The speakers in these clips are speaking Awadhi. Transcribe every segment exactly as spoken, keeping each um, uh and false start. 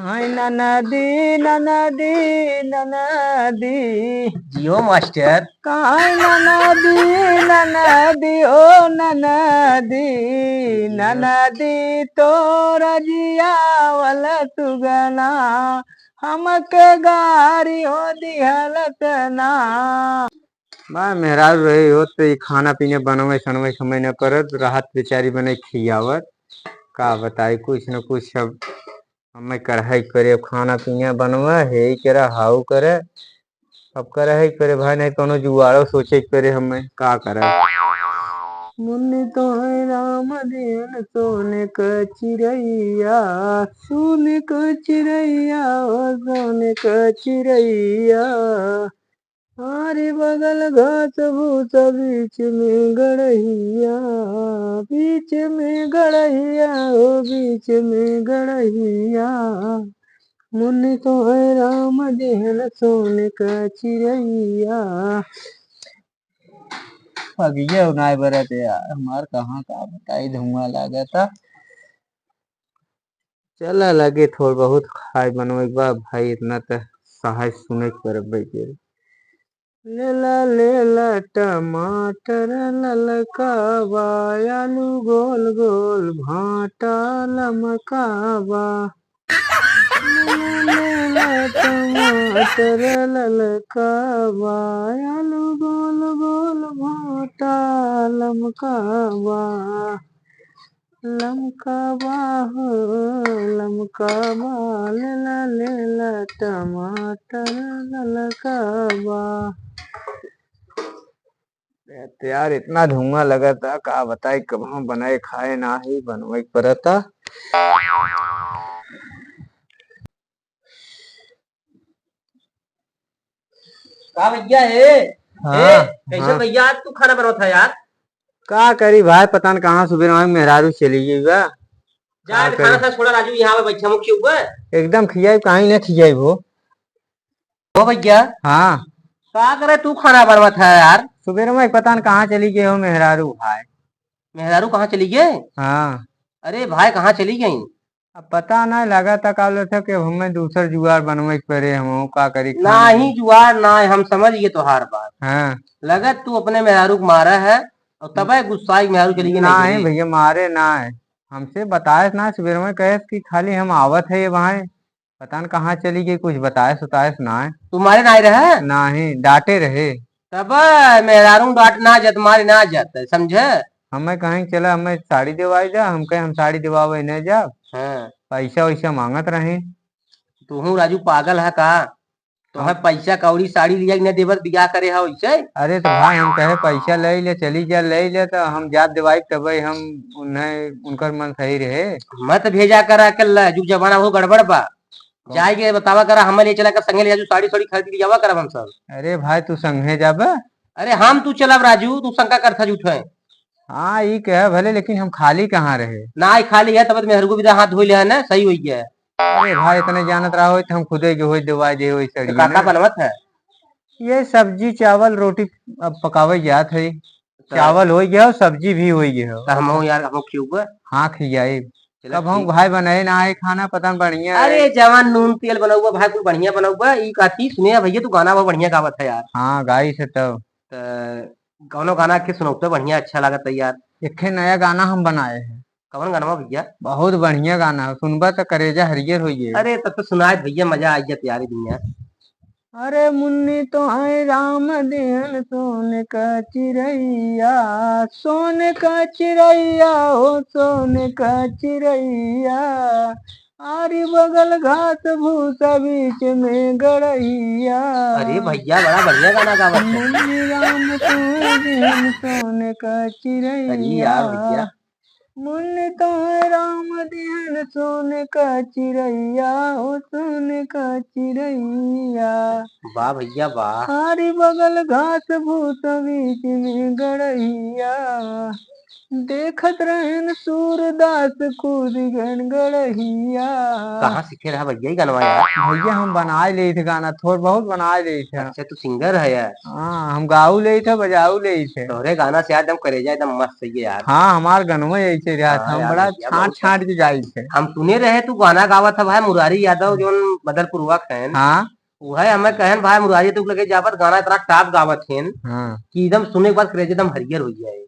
हाय ननदी, ननदी, ननदी। जियो मास्टर। काहे ननदी, ननदी, ओ ननदी, ननदी तोरा जियावल सुगना, हमके गारी हो दिहलत ना। बा मेहरारू रही होत त ई खाना पीना बनवे सनवे समय न परत, रहत बेचारी बने खियावत। का बताई, कुछ न कुछ सब हमें करहइ के परे, अब खाना पीना बनवा, हेइ करा, हाउ करे। अब करहइ के परे भाई, नहीं कौनो जुगाड़ो सोचे के परे, हमें का करे। मुन्नी तोहइ राम दिहन सोने क चिरइया, सोने क चिरइया, ओ सोने क चिरइया। आरी बगल घास भूसा बीच में गड़हिया, बीच में गड़हिया, ओ बीच में गड़हिया। मुन्नी तोहइ राम दिहन सोने क चिरइया। अगिया उनाय बरत यार, हमार कहाँ का बताई, धुआं लागता। चला लगे थोड़ बहुत खाए बनवे के बा भाई, इतना त सहाय सुने के परबे के। लेला, लेला टमाटर ललका बा, आलू गोल गोल भाटा लमका बा। लेला, लेला टमाटर ललका बा, आलू गोल गोल भाटा लमका बा। लमका बा हो, लमका बा, लेला, लेला, टमाटर ललका बा। ए, तो यार, इतना धुआं लगता, का बताई, कबहूँ बनाए खाए ना ही, बनवे के पड़ता। का भैया हे? हाँ, ए, कैसे हाँ। भैया आज तू खाना बनवत है यार? का करी भाई, पता न कहाँ सुबह में मेहरारू चली गई बा। जा, का खाना करी? सा छोड़ा राजू, यहाँ पे बैठा मुखी हुआ। एकदम खियाई, काहे न खियाई वो। ओ भैया। हाँ। का करे तू खाना बनवत है यार? सुबह में पता न कहाँ चली गई हो मेहरारू भाई। मेहरारू कहाँ चली गई? हाँ। अरे भाई, कहाँ चली गई? अब पता नहीं, लगा था काल था कि हमें दूसर जुगाड़ बनवे के पड़े, हम का करी खाने नहीं, में। जुगाड़ ना है, हम समझ गए तोहार बात। हाँ। लगत तू अपने मेहरारू के मारा है और तबे गुस्सा के मेहरारू चली गई, नहीं नहीं चली। भैया, मारे ना है, हमसे बताए ना, सुबह में कहे कि खाली हम आवत है ये वहाँ, पता न कहाँ चली गई, कुछ बताए सुताए ना है। तू मारे ना आए रहे? नहीं, डांटे रहे। तब मेहरारू डांट ना जात, मारे ना जात, समझे? हमें कहें चला, हमें साड़ी दिवाई जा, हम कहे हम साड़ी दिवावे नहीं जाब। हाँ। पैसा वैसा मांगत रहे। तू हूँ राजू पागल है का? तो हम है पैसा कौड़ी साड़ी लिया के नहीं देबत, बियाह करे है वैसे? अरे तो भाई हम कहे पैसा ले ले, चली जा, ले ले तो हम जाब दिवाई, तबे हम उन्हें, उनकर मन सही रहे। मत भेजा करा के ला, जुग जमाना हो गड़बड़ बा। कौन? जाए के बतावा करा, हमें ले चला कर संगे ले जाजू, साड़ी साड़ी खरीद के जावा करब हम सब। अरे भाई, तू संगे जाबे? अरे हम तू चलब राजू, तू शंका करथा झूठे। हाँ, ई कहे भले, लेकिन हम खाली कहाँ रहे? ना, ई खाली है, तब तो मेहरगू भी हाथ धोई ले है ना, सही होई गया है। अरे भाई, इतने जानत रहा होई तो हम खुदे के होई देवाई दे होई तो सड़िया काका ना। बनवत है? ये सब्जी, चावल, रोटी अब पकावे जात है। तो चावल होई गया हो, सब्जी भी होई गया हो। तो हम यार, हम क्यों गए? हाँ, खियाई। चला कब हम ठीक। भाई बनाए ना है खाना, पता न बढ़िया है। अरे जवान नून तेल बनउबा भाई, कुल बढ़िया बनउबा। ई काथी सुने भैया, तू गाना बहुत बढ़िया गावत है यार। हाँ, गाई से तब। त कौनो गाना के सुनौते बढ़िया अच्छा लागत है यार। एक ठे नया गाना हम बनाए हैं। कौन गाना भैया? बहुत बढ़िया गाना है, सुनबा त करेजा हरियर हो जाए। अरे तब तो सुनाए भैया, मजा आ जात यार दुनिया। अरे मुन्नी तोहइ राम दिहन सोन क चिरइया, सोन क चिरइया, ओ सोन क चिरइया। आरी बगल घास भूसा बीच में गड़हिया। अरे भैया, बड़ा बढ़िया गाना गावत है। मुन्नी राम तोहइ दिहन सोन क चिरइया। अरे यार भैया। मुन्नी तोहइ राम दिहन सोन क चिरइया, ओ सोन क चिरइया। वाह भैया वाह। आरी बगल घास भूस बीच में गड़हिया। देखत रहन सूरदास कूद गन गड़हिया। कहाँ सीखे रहा भैया ई गानवा यार? भैया हम बनाए लेई थे गाना, थोड़ बहुत बनाए लेई थे। अच्छा, तू singer है यार? हाँ, हम गाऊ लेई थे, बजाऊ लेई थे। तोहरे गाना से यार एकदम करेजा एकदम मस्त है यार। हाँ, हमार गनवा ऐसे रहा था, हाँ हम यार, बड़ा भैया, छांट बहुत छांट के गाई थे। हम सुने रहे तू गाना गावत है भाई मुरारी यादव जोन बदरपुरवा के हैं। हाँ। उहे हमें कहन भाई मुरारी तू लगे जावत गाना इतना top गावत हैं हाँ। कि एकदम सुने के बाद करेजा एकदम हरियर हो जाए।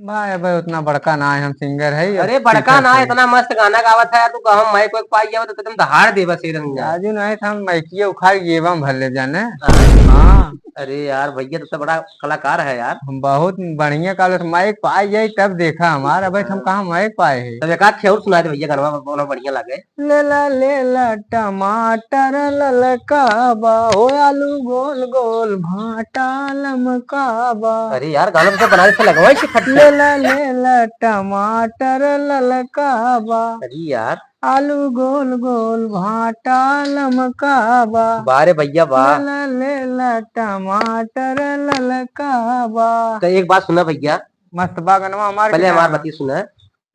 भाई, अबे उतना बड़का ना है, हम singer है, अरे, बड़का ना है, इतना मस्त गाना गावत है यार, तू कहम माइक वाइक पाई जावे तो एकदम दहाड़ देबा शेरन में। राजू नहीं था, हम माइकिया उखाड़ के जेबा में भर ले जाने। हाँ। हाँ। अरे यार, भैया, तू तो बड़ा कलाकार है यार। हम बहुत बढ़िया कलाकार, माइक पाई जाए तब देखा हमार, अबे हम हाँ। कहाँ माइक पाए हैं। तब एक आध ठे और सुना दे भैया, गाना बहुत बढ़िया लगे। लेला, लेला टमाटर ललका बा, हो आलू गोल गोल भाटा लमका बा। अरे यार, गाना तो बनाए से लगवाई से खट से। लेला, लेला टमाटर ललका बा। अरे यार। आलू गोल गोल भाटा लमका बा। बा रे भैया, बा। लेला, लेला टमाटर ललका बा। तो एक बात सुना भैया। मस्त बा गनवा हमार पहले के हमार गाना। बतिया सुना।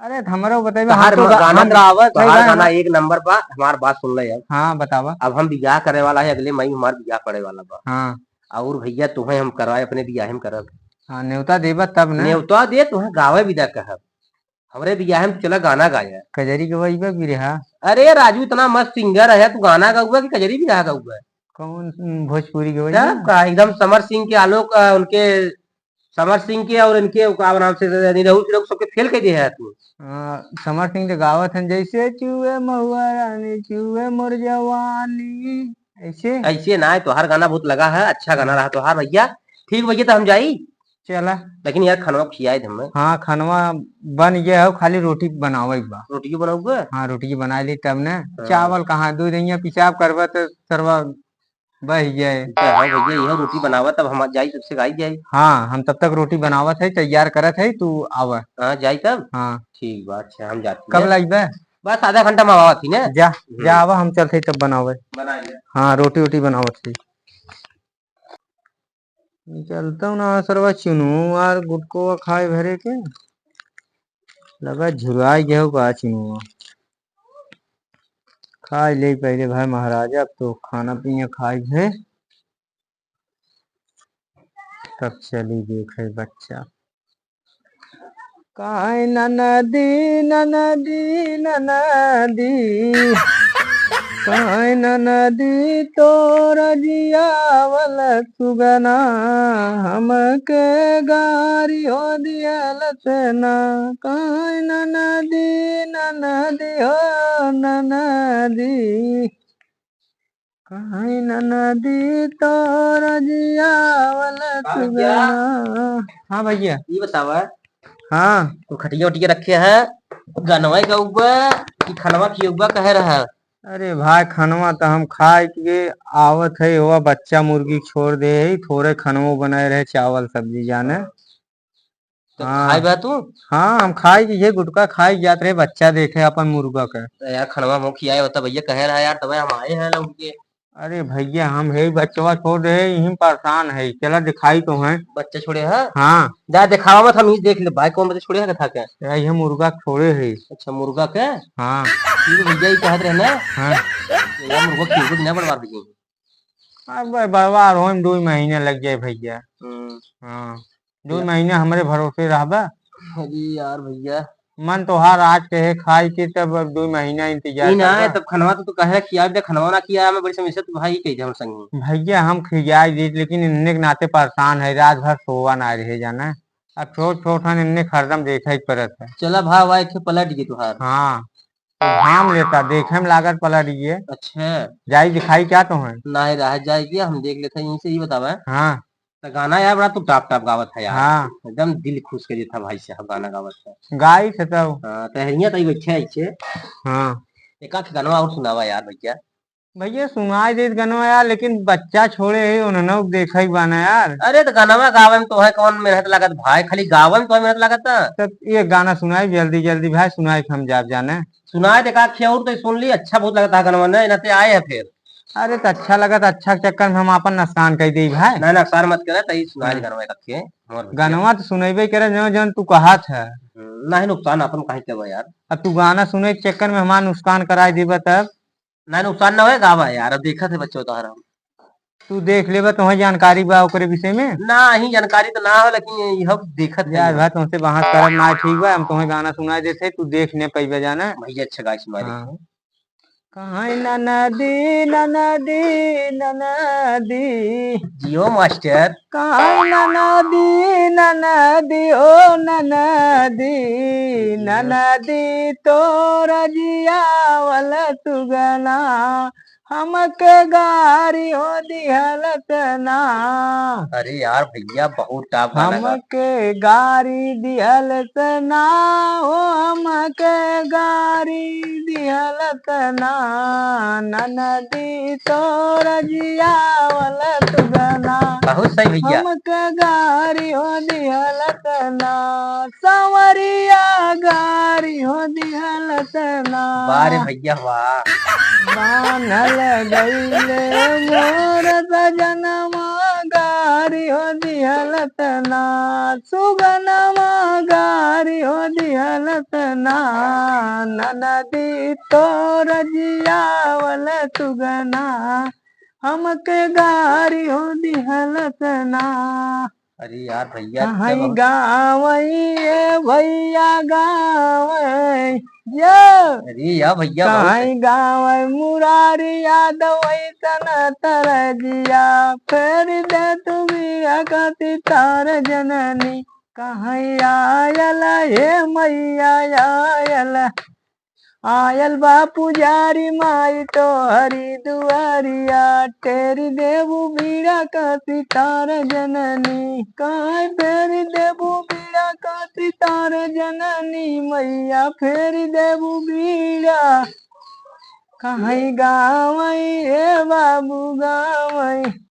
अरे, त हमरो बतइबे, तोहार हम तो म-, गा-, गाना हम त, गावत है तोहार गाना। गाना एक नंबर बा, हमार बात सुन ले अब। हाँ, बतावा। अब हम बियाह करे वाला है, अगले मई में हमार बियाह पड़े वाला बा। हाँ। और भैया, तुहें हम कराए अपने बियाहे में करब। हाँ, नेवता देबा तब न। नेवता दे, तुहें गावे विदा कहब। हमरे बियाहे में चला गाना गाया। कजरी गवइबा बिरहा? अरे राजू, इतना मस्त singer है, तू गाना गाउबा कि कजरी बिरहा गाउबा? कौन, उम, भोजपुरी गवइबा? तब का, एकदम समर सिंह के आलोक, अ, उनके समर सिंह के और इनके का नाम से निरहू फिरहू सबके फेल कर दिया है तू। हाँ, समर सिंह तो गावत हैं, "जैसे चुए महुआ रानी चुए मोर जवानी", ऐसे? ऐसे ना है, तोहार गाना बहुत लगा है, अच्छा गाना रहा तोहार भैया। ठीक भैया, तो हम जाई। चला। लेकिन यार, खनवा खियाए दे हमें। हाँ, खनवा बन गया हो, खाली रोटी बनावे के बा। रोटी बनावे के बा? हाँ, रोटी बनाए ली तब ने। हाँ। चावल कहाँ, दूध यहाँ पेशाब करबा तो सरवा बह गए। तो हाँ भैया, यह रोटी बनावा, तब हम जाई, सबसे गाई जाई। हाँ, हम तब तक रोटी बनावत है, तैयार करत है, तू आवा। हाँ, जाई तब? हाँ। ठीक बा, अच्छा, हम जाती कब हैं। लाइबे? बस आधा घंटा में आवा थी ने। जा, हम्म। जा आवा, हम चलते तब बनावे। बना ले। हाँ, रोटी वोटी बनावत है। निकलता ना सरवा चुनू आर गुटको खाए भरे के। लगा झुराई गयो का चुनुआ। खाई ले पहले भाई महाराजा, अब तो खाना पीना खाई है, तब चली देखे बच्चा। काहे ननदी, ननदी, ननदी, काहे ननदी तोर जियावल सुगना, हमके गारी हो दियल से ना। काहे ननदी, ननदी हो ननदी, काहे ननदी तोर जियावल का भैया? सुगना। हाँ भैया। ई बतावा। हाँ। तू खटिया उटिया रखे है, गनवा गउबा कि खनवा खियउबा कहे रहा? अरे भाई, खनवा त हम खाए के आवत है, हुआ बच्चा मुर्गी छोड़ दे है, थोड़े खनवो बनाए रहे, चावल सब्जी जाने। तो हाँ। खाए बा तू? हाँ, हम खाए के, ये गुटका खाए के जात रहे, बच्चा देखे अपन मुर्गा के। तो यार, खनवा मुँह खियाए होता भैया, कहे रहा यार, तबे हम आए हैं लौट के। अरे भैया, हम है बच्चवा छोड़ दे, यहीं परेशान है, चला दिखाई तो है। बच्चा छोड़े है? हाँ। जा दिखावा मत, हम ही देख ले भाई, कौन बच्चा छोड़े है, कथा के? यार, ये मुर्गा छोड़े है। अच्छा, मुर्गा के? हाँ। ठीक है भैया, ये कहत रहे ना। हाँ। यार, मुर्गा खियउबा कि ना बड़वार भैया? अब बड़वार होए में दुइ महीना लग जाए भैया। हम्म। हाँ, दुइ महीना हमरे भरोसे रहबा। अरे यार भैया। मन तोहार आज के है खाए के, तब अब दुइ महीना इंतजार ई ना करबा। है, तब खनवा तो तू कहे खिया दे, खनवा ना खिया, हमें बड़ी समस्या तू भाई कही दे हमरे संग। भैया हम खियाई देत, लेकिन इन्ने के नाते परेशान है, रात भर सोवा ना रहे जाना। अब छोट छोट हन, इन्ने के हरदम देखे के पड़त है। चला भाई, एक ठे पलट गई तुहार। हाँ। तो घाम लेता, देखे में लागत पलट गए। अच्छा। जाई दिखाई क्या तो है? नाही रहा, जाई क्या, हम देख लेते हैं यहीं से, ये बतावा। हाँ। तो गाना यार बड़ा तू top top गावत है यार। हाँ। एकदम दिल खुश कर देता भाई साहब, गाना गावत है। गाई थे तब। हाँ, तो हरिया तो अच्छा है इसे। हाँ। एक आध गाना और सुनावा यार भैया। भैया सुनाई देत गनवा यार, लेकिन बच्चा छोड़े है, उन्होंने देखा ही बाना यार। अरे तो गनवा गावे में तो है कौन मेहनत लागत भाई, खाली गावे में तो है मेहनत लागत। तब ये गाना सुनाई जल्दी जल्दी भाई, सुनाई के हम जाब जाने। सुनाई दे का अखिया और तो सुन ली, अच्छा बहुत लगता है गनवा ने, इन्हें ते आए हैं फिर। अरे, त अच्छा लगत, अच्छा के चक्कर में हम आपन नुकसान कइ देई भाई। ना, नुकसान मत करे, तई सुना दे हाँ। गनवा एक के, मोर भैया। गनवा त सुनइबे करे, जौन, जौन तू कहत है। हम्म, नाही, नुकसान आपन काहे के बा यार? अब तू गाना सुने के चक्कर में हमार नुकसान कराइ देबा तब? नाही, नुकसान ना होए, गावा यार, अब देखत है बच्चों तोहरा हम। तू देख लेबा, तोहे जानकारी बा ओकरे विषय में? नाही, जानकारी त ना हो, लेकिन ये, ये हम देखत है यार। भाई, तोहसे बहस करब ना ठीक बा, हम तोहे गाना सुनाइ देत है, तू देख न पइबा जाना। भैया, अच्छा गाय सुना दे। हाँ। कहाँ ननदी, ननदी, ननदी। जियो मास्टर। कहाँ ननदी, ननदी, ओ ननदी, जियो। ननदी तोर जियावल सुगना, हमके गारी हो दिहलत ना। अरे यार भैया, बहुत top गाना गा। हमके गारी दिहलत ना, ओ हमके गारी दिहलत ना, ननदी तोर जियावल सुगना। बहुत सही भैया। हमके गारी हो दिहलत ना, सांवरिया गारी हो दिहलत ना। वाह रे भैया, वाह। बान्हल गइले मोर सजनमा गारी हो दिहलत ना, सुगनमा गारी हो दिहलत ना, ननदी तोर जियावल सुगना, हमके गारी हो दिहलत ना। अरे यार भैया, कहीं जब गावई ए भैया गावई, यो। अरे या भैया, बहुत कहीं गावई मुरारी यादव ऐसन तरजिया, फेर दे तू बीड़ा का सितार जननी। कहीं आयल हे मैया आयल, आयल बा पुजारी माई तोहरी दुआरिया, टेरी देबू बीड़ा का सितार जननी, कहीं फेरी देबू बीड़ा का सितार जननी, मैया फेरी देबू बीड़ा, कहीं गावई ए बाबू गावई।